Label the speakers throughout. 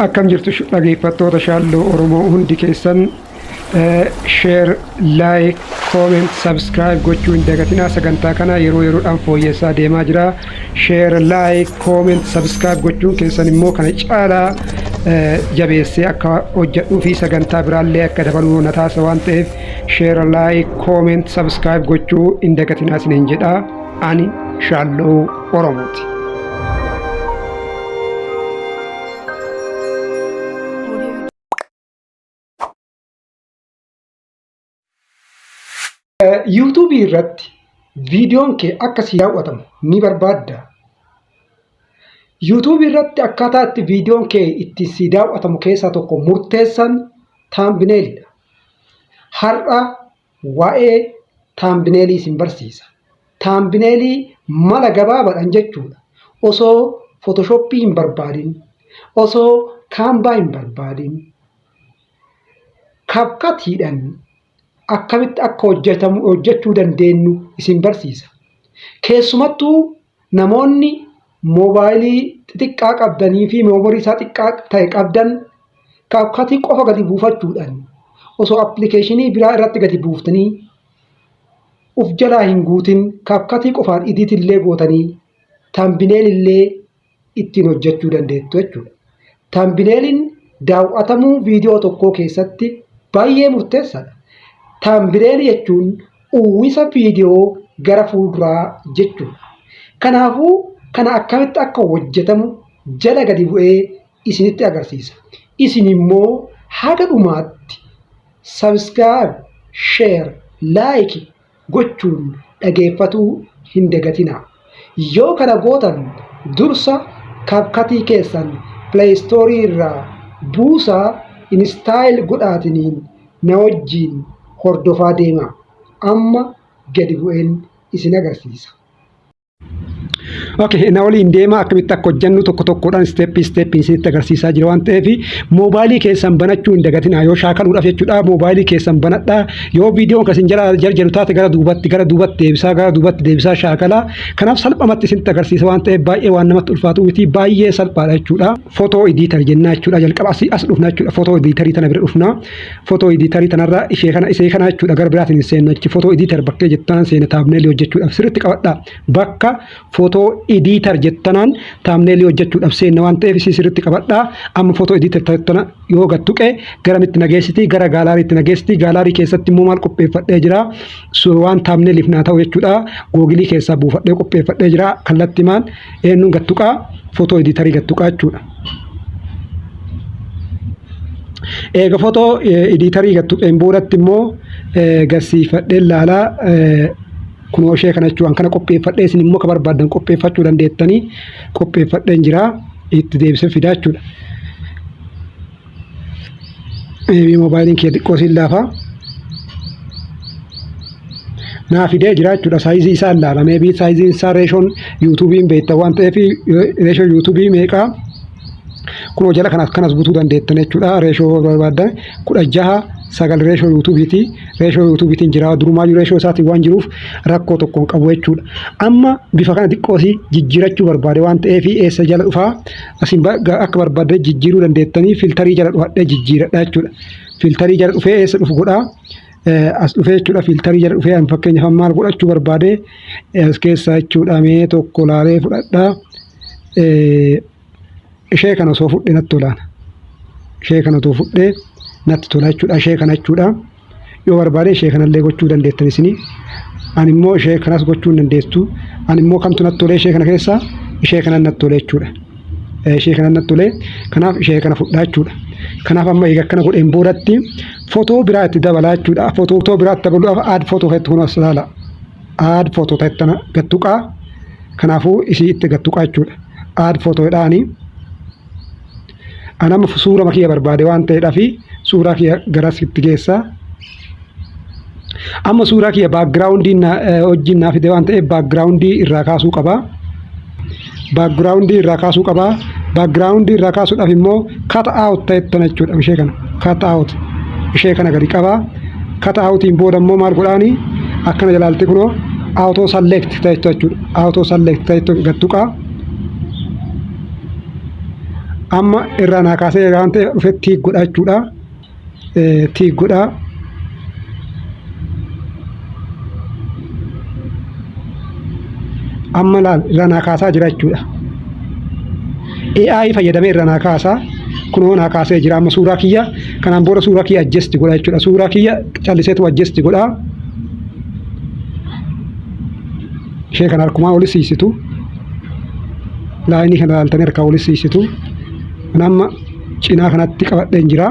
Speaker 1: Akkam jirtu dhageeffattoota Shaalloo Oromoo hundi keessan? Share, like, comment, subscribe gochuu hin dagatinaa. Sagantaa kana yeroo yeroodhaan fooyyessaa deemaa jira. Share, like, comment, subscribe gochuun keessan immoo kana caalaa jabeessee akka hojjedhuu fi sagantaa biraallee akka dabaluu na taasisa waan ta'eef, share, like, comment, subscribe gochuu hin dagatinaa isiniin jedha. Ani Shaalloo Oromooti. Yuutuubii irratti viidiyoon kee akka si daawwatamu ni barbaadda? Yuutuubii irratti akkaataa itti viidiyoon kee itti si daawwatamu keessaa tokko murteessaan taambineelidha. Har'a waa'ee taambineelii isin barsiisa. Taambineelii mala gabaabaadhaan jechuudha. Osoo footoshoppii hin barbaadin, osoo kaanvaa hin barbaadin, CapCut'dhaan akkamitti akka hojjetamu hojjechuu dandeenyu isin barsiisa. Keessumattuu namoonni moobaayilii xixiqqaa qabdanii fi memorii isaa xiqqaa ta'e qabdan, CapCut qofa gadi buufachuudhaan, osoo appilikeeshinii biraa irratti gadi buuftanii uf jalaa hin guutin, CapCut qofaan edit illee gootanii thumbnail illee ittiin hojjechuu dandeettu jechuudha. Thumbnailiin daawwatamuu viidiyoo tokkoo keessatti baay'ee murteessaadha. Thumbnail jechuun uwwisa viidiyoo gara fuulduraa jechuudha. Kanaafuu kana akkamitti akka hojjetamu jala gadi bu'ee isinitti agarsiisa. Isin immoo haga dhumaatti subscribe, share, like gochuun dhageeffatuu hin dagatinaa. Yoo kana gootan, dursa CapCut keessan Play Store irraa buusaa, install godhaatiniin na wajjiin hordofaa deemaa. Amma gadi bu'een isin agarsiisa. Okay, na waliin deema. Akkamitti akka hojjennu tokko tokkodhaan step step isinitti agarsiisaa jira waan ta'eef, moobaayilii keessan banachuu hin dagatinaa. Yoo shaakaluudhaaf jechuudha, moobaayilii keessan banadhaa. Yoo viidiyoon kan isin jala jarjaru taate, gara duubatti deebisaa, gara duubatti deebisaa shaakalaa. Kanaaf salphumatti isinitti agarsiisa waan ta'eef, baay'ee waan namatti ulfaatu miti, baay'ee salphaadha jechuudha. Photo editor jennaa jechuudha. Jalqaba asii as dhufna jechuudha. Photo editorii tana bira dhufna. Photo editorii tanarra ishee kana jechuudha. Gara biraatiin hin seennu achi. Photo editor bakkee jettanaan seena thumbnailii hojjechuudhaaf. Sirriitti qabadhaa. Bakka photo editor jettanaan thumbnailii hojjechuudhaaf seenna waan ta'eef, isii sirriitti qabadhaa. Amma photo editor tana yoo gattuqe garamitti nageessiti? Gara galleryitti nageessiti. Gallery keessatti immoo maal qopheeffadhee jira? Waan thumbnailiif naa ta'u jechuudha. Googilii keessaa buufadhee qopheeffadhee jira. Kallattimaan eenyuun gattuqaa? Photo editorii gattuqaa jechuudha. Eega photo editorii gattuqeen boodatti immoo garsiifadhee ilaalaa. Kunoo ishee kana jechuun kana qopheeffadhee, isin immoo ka barbaaddan qopheeffachuu dandeettanii, qopheeffadheen jira, itti deebisee fidaa jechuudha. Moobaayiliin kee xiqqoo siin laafaa. Naa fidee jira jechuudha. Saayizii isaa ilaala. Maybe saayiziin isaa ratioon yuutuubiin beekta waan ta'eef, ratio yuutuubii meeqaa? Kunoo jala kanas kanas butuu dandeettan jechuudha. Ratio barbaaddan 16:9 ratio yuutuubiiti. Ratio yuutuubiitiin jira. Durumaayyuu ratio isaatiin waan jiruuf rakkoo tokko hin qabu jechuudha. Amma bifa kana xiqqoosii jijjiirachuu barbaade waan ta'eef, eessa jala dhufaa? Asiin akka barbaadde jijjiiruu dandeettanii, filterii jala dhufadhee jijjiiradha jechuudha. Filterii jala dhufee eessa dhufu godhaa? As dhufee jechuudha. Filterii jala dhufee fakkeenyaaf maal godhachuu barbaade as keessaa jechuudha? Mee tokko laalee fudhadhaa. Ishee kana osoo fudhee natti tolaan. Ishee kana osoo fudhee natti tola jechuudha. Ishee kana jechuudha. Yoo barbaade ishee kanallee gochuu dandeettan isinii. Ani immoo ishee kanas gochuu hin dandeessu. Ani immoo kamtu natti tolee ishee kana keessaa? Ishee kana natti tolee jechuudha. Ishee kana natti tolee, kanaaf ishee kana fudhaa jechuudha. Kanaaf amma egaa akkana godheen boodatti footoo biraa itti dabalaa jechuudha. Footoo biraa itti dabaluudhaaf add photo keessatti kun as ilaala. Add photo tana gattuqaa. Kanaafuu isii itti gattuqaa jechuudha. Add photo jedhaanii. Ani amma suura kiyya barbaade waan ta'eedhaaf, suuraa kiyya garasitti geessaa. Amma suuraa kiyya backgroundii wajjin naa fide waan ta'eef, backgroundii irraa kaasuu qaba. Backgroundii irraa kaasuu qaba. Backgroundii irraa kaasuudhaaf immoo cut out ta'ettana jechuudha, ishee kana. Cut out ishee kana gadi qaba. Cut outiin booda immoo maal godhaani? Akkana jalaalti kunoo auto select ta'ettu jechuudha. Auto select ta'ettu gattuqaa. Amma irraa naa kaasee waan ta'eef dhufee tick godha jechuudha. Tick godha. Amma laal, irraa naa kaasaa jira jechuudha. AI fayyadamee irraa naa kaasaa. Kunoo naa kaasee jira. Amma suuraa kiyya kanaan booda suuraa kiyya adjust godha jechuudha. Suuraa kiyya calliseetu adjust godha. Ishee kana harkumaa olis siisitu. Lineii kana ilaaltanii harkaa olis siisitu. Kan amma cinaa kanatti qabadheen jira.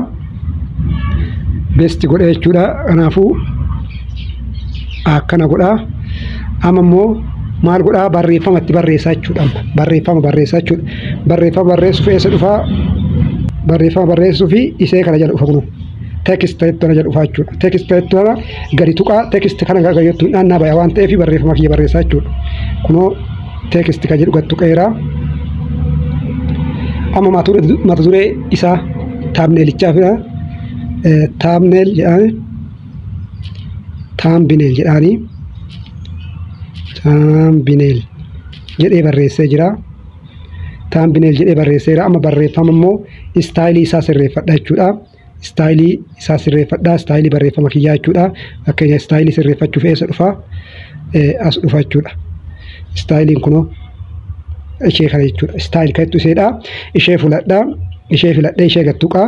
Speaker 1: Best godhee jechuudha. Kanaafuu akkana godhaa. Amma immoo maal godhaa? Barreeffama itti barreessaa jechuudha. Barreeffama barreessaa jechuudha. Barreeffama barreessuuf eessa dhufaa? Barreeffama barreessuu fi isee kana jala dhufa kunoo. Text kana jala dhufaa jechuudha. Text kana gadi tuqaa, text kana gadi tuqnaan naa baya waan ta'eef barreeffama kiyya barreessaa jechuudha. Kunoo text kan jedhu gad tuqeera. Amma mata duree isaa thumbnailichaa fida. Thumbnail jedhame. Thumbnail jedhaanii. Thumbnail jedhee barreessee jira. Thumbnail jedhee barreesseera. Amma barreeffama immoo styleii isaa sirreeffadha jechuudha. Styleii isaa sirreeffadha. Styleii barreeffama kiyyaa jechuudha. Fakkeenya styleii sirreeffachuuf eessa dhufa? As dhufa jechuudha. Styleiin kunoo ishee kana jechuudha. Style kan jettu isheedha. Ishee fuladha. Ishee filadhee ishee gad tuqaa.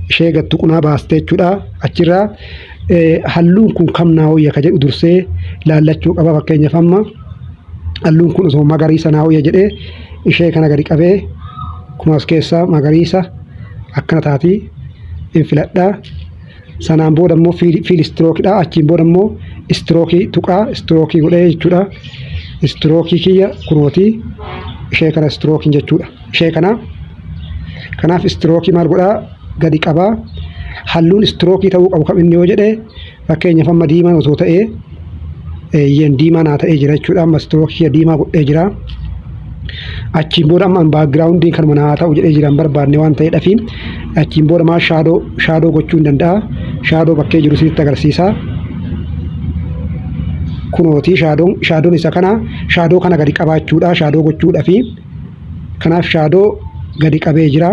Speaker 1: Ishee gad tuqnaa baastee jechuudha. Achirraa halluun kun kam naa wayya ka jedhu dursee laallachuu qaba. Fakkeenyaaf amma halluun kun osoo magariisa naa wayya jedhee ishee kana gadi qabee kun as keessaa magariisa akkana taatii hin filadhaa. Sanaan booda immoo fill strokeidha. Achiin booda immoo strokeii tuqaa, strokeii godhee jechuudha. Strokeii kiyya kunootii ishee kana strokeiin jechuudha. Ishee kana kanaaf strokeii maal godhaa? Gadi qabaa. Halluun strokeii ta'uu qabu kam inni yoo jedhe, fakkeenyaaf amma diimaan osoo ta'ee, eeyyeen diimaa naa ta'ee jira jechuudha. Amma strokeii kiyya diimaa godhee jira. Achiin booda amma backgroundiin kanuma naa ta'u jedhee jira, hin barbaanne waan ta'eedhafi. Achiin booda maal shadow gochuu hin danda'a. Shadow bakkee jiru isinitti agarsiisa. Kunooti shadown isa kana, shadow kana gadi qabaachuudha, shadow gochuudhafi. Kanaaf shadow gadi qabee jira.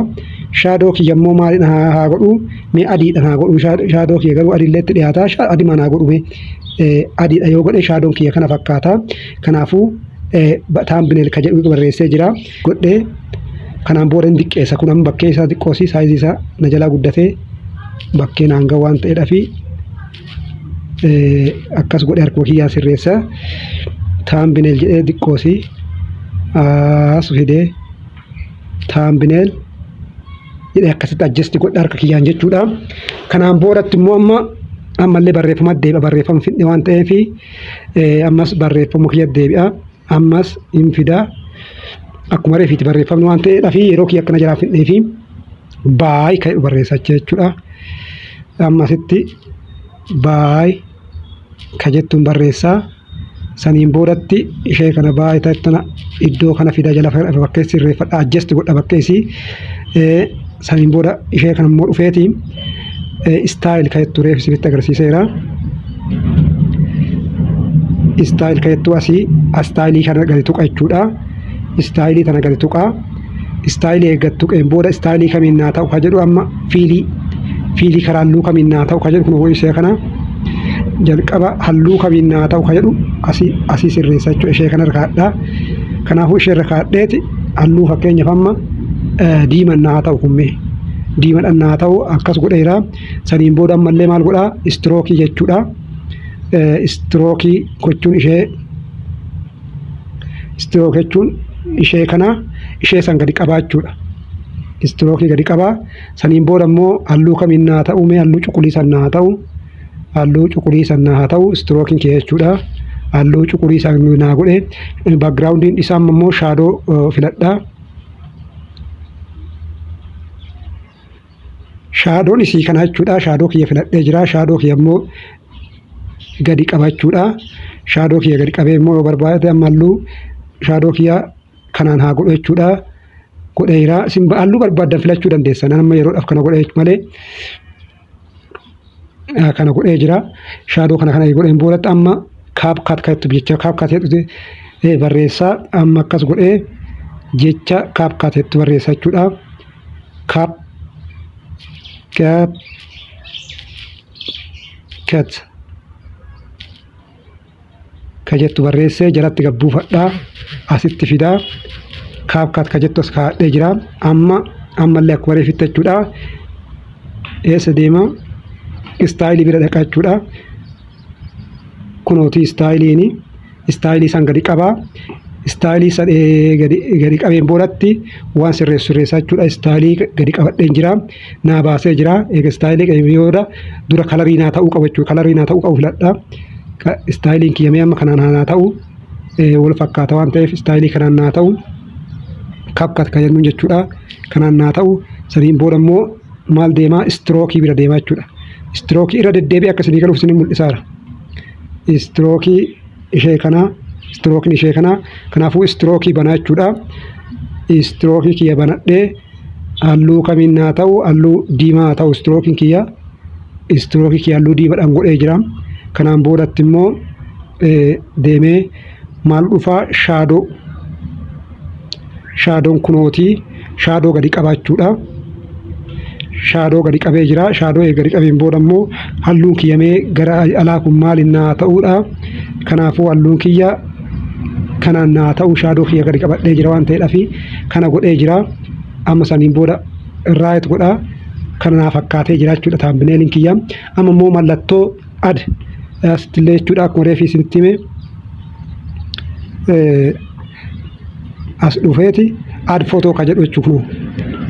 Speaker 1: Shadow kiyya immoo maaliin haa godhu? Mee adiidhaan haa godhu. Shadow kiyya garuu adiillee itti dhiyaata. Adimaan haa godhu mee. Adiidha yoo godhe shadown kiyya kana fakkaata. Kanaafuu thumbnail ka jedhu barreessee jira. Godhee kanaan booda hin xiqqeessa. Kun amma bakkee isaa xiqqoosi, sizeii isaa na jalaa guddatee bakkee naan gahu waan ta'eedhafi akkas godhee harkuma kiyyaan sirreessa. Thumbnail jedhee xiqqoosi as fidee thumbnail jedhee akkasitti adjust godhe harka kiyyaan jechuudha. Kanaan boodatti immoo amma ammallee barreeffama deebi'a. Barreeffama fidne waan ta'eef ammas barreeffama kiyya deebi'a. Ammas hin fida. Akkuma reefiiti barreeffamni waan ta'eedhaaf yeroo kiyya akkana jalaa fidnee fi buy kan barreessa jechuudha. Ammasitti buy ka jettuun barreessaa. Saniin boodatti ishee kana buy tana iddoo kana fida, jala bakkee sirreeffadha, adjust godha bakkee isii. Saniin booda ishee kana immoo dhufeeti style kan jettu reef isinitti agarsiiseera. Style kan jettu asii styleii kana gadi tuqa jechuudha. Styleii tana gadi tuqa. Styleii eeggattu tuqeen booda styleii kamiin naa ta'u ka jedhu, amma fillii karaa halluu kamiin naa ta'u ka jedhu, kun ishee kana jalqaba halluu kamiin naa ta'u ka jedhu asii sirreessa jechuudha. Ishee kana irra kaadhaa. Kanaafuu ishee irra kaadheeti halluu fakkeenyaaf amma diimaan naa ta'u, kun mee diimadhaan naa ta'u akkas godheera. Saniin booda ammallee maal godhaa? Strokeii jechuudha. Strokeii gochuun ishee stroke jechuun ishee kana ishee san gadi qabaachuudha. Strokeii gadi qabaa. Saniin booda immoo halluu kamiin naa ta'u? Mee halluu cuquliisa naa ta'u. Halluu cuquliisa naa ta'u strokeiin kee jechuudha. Halluu cuquliisa naa godhe. Backgroundiin isaa immoo shadow filadhaa. Shadown isii kana jechuudha. Shadow kiyya filadhee jira. Shadow kiyya immoo gadi qabachuudha. Shadow kiyya gadi qabee immoo yoo barbaade amma halluu shadow kiyya kanaan haa godhu jechuudha. Godheera. Isin halluu barbaaddan filachuu dandeessan. Amma yeroodhaaf kana godhee malee kana godhee jira. Shadow kana kana godheen boodatti amma CapCut kan jettu, jecha CapCut jedhuti barreessaa. Amma akkas godhee jecha CapCut jettu barreessa jechuudha. CapCut ka jettu barreessee jalatti gabbuufadhaa, asitti fidaa. CapCut ka jettu as kaa'adhee jira. Amma ammallee akkuma reefitti jechuudha. Eessa deema? Style bira dhaqa jechuudha. Kunooti styleiin, style san gadi qabaa. Style san gadi qabeen boodatti waan sirreessu sirreessaa jechuudha. Style gadi qabadheen jira. Naa baasee jira. Eega style qabee booda dura color naa ta'uu qabu jechuudha. Color naa ta'uu qabu filadha. Styleiin kiyyamee amma kanaan naa ta'u wal fakkaata waan ta'eef, style kanaan naa ta'u, CapCut kan jennuun jechuudha. Kanaan naa ta'u. Saniin booda immoo maal deemaa? Stroke bira deemaa jechuudha. Stroke irra deddeebi'ee akka isinii galuuf isinii mul'isaara. Stroke ishee kanaa, strokeni ishee kanaa. Kanaafuu stroke banaa jechuudha. Stroke kiyya banadhee halluu kamiin naa ta'u? Halluu diimaa haa ta'u strokeiin kiyya. Stroke kiyya halluu diimaadhaan godhee jira. Kanaan boodatti immoo deemee maal dhufaa? Shadow. Shadown kunootii, shadow gadi qabaachuudha. Shadow gadi qabee jira. Shadow gadi qabeen booda immoo halluun kiyyamee gara alaa kun maaliin naa ta'uudha? Kanaafuu halluun kiyya kanaan naa ta'u. Shadow kiyya gadi qabadhee jira waan ta'eedhaaf kana godhee jira. Amma saniin booda right godhaa. Kana naa fakkaatee jira jechuudha thumbnailiin kiyya. Amma immoo mallattoo add asittillee jechuudha, akkuma reefii isinitti hime as dhufeeti add photo ka jedhu jechuun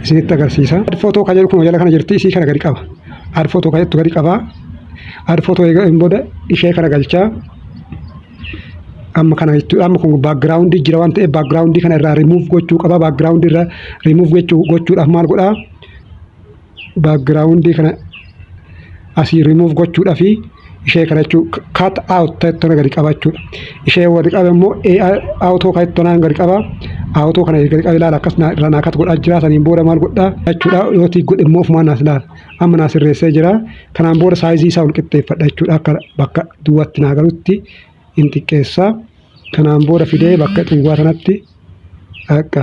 Speaker 1: isinitti agarsiisa. Add photo ka jedhu kun jala kana jirti, isii kana gadi qaba. Add photo ka jettu gadi qaba. Add photo eegaleen booda ishee kana galchaa. Amma kana jechuudha. Amma kun background jira waan ta'eef background kana irraa rimuuf gochuu qaba. Background irraa rimuuf gochuudhaaf maal godhaa? Background kana asii rimuuf gochuudhaaf ishee kana jechuu cut out tana gadi qaba jechuudha. Ishee gadi qabe immoo auto kan tanaan gadi qaba. Auto kana gadi qabe, ilaala, akkas irraa naa cut godhaa jira. Saniin booda maal godhaa jechuudha? Yoo tick godhe immoo ofumaan naas ilaala. Amma naa sirreessee jira. Kanaan booda size isaa ol qixxeeffadha jechuudha. Akka bakka duwwaatti naa galutti hin xiqqeessaa. Kanaan booda fidee bakka duwwaa sanatti akka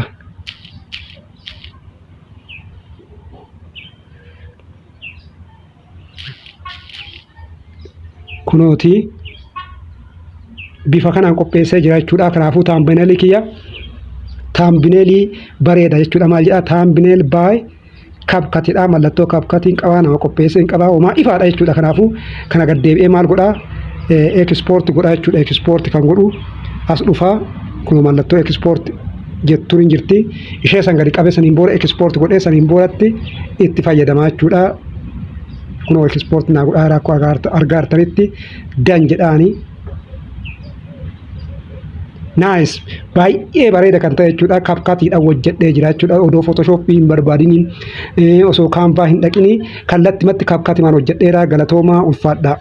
Speaker 1: kunooti bifa kanaan qopheessee jira jechuudha. Kanaafuu thumbnail kiyya thumbnail bareeda jechuudha. Maal jedhaa? Thumbnail by CapCutidha. Mallattoo CapCutiin qabaa, nama qopheessee hin qabaa, homaa ifaadha jechuudha. Kanaafuu kana gad deebi'ee maal godhaa? Export godhaa jechuudha. Export kan godhu as dhufaa, kun mallattoo export jettuun hin jirti. Ishee san gadi qabee saniin booda export godhee saniin boodatti itti fayyadamaa jechuudha. Kunoo export naa godhaa rakkoo argaa jirtanitti done jedhaani. Nice, baay'ee bareeda kan ta'e jechuudha. CapCutiidhaan hojjedhee jira jechuudha. Odoo Photoshop hin barbaadiniin, osoo Canva hin dhaqini, kallattimatti CapCutimaan hojjedheera. Galatoomaa, ulfaadhaa.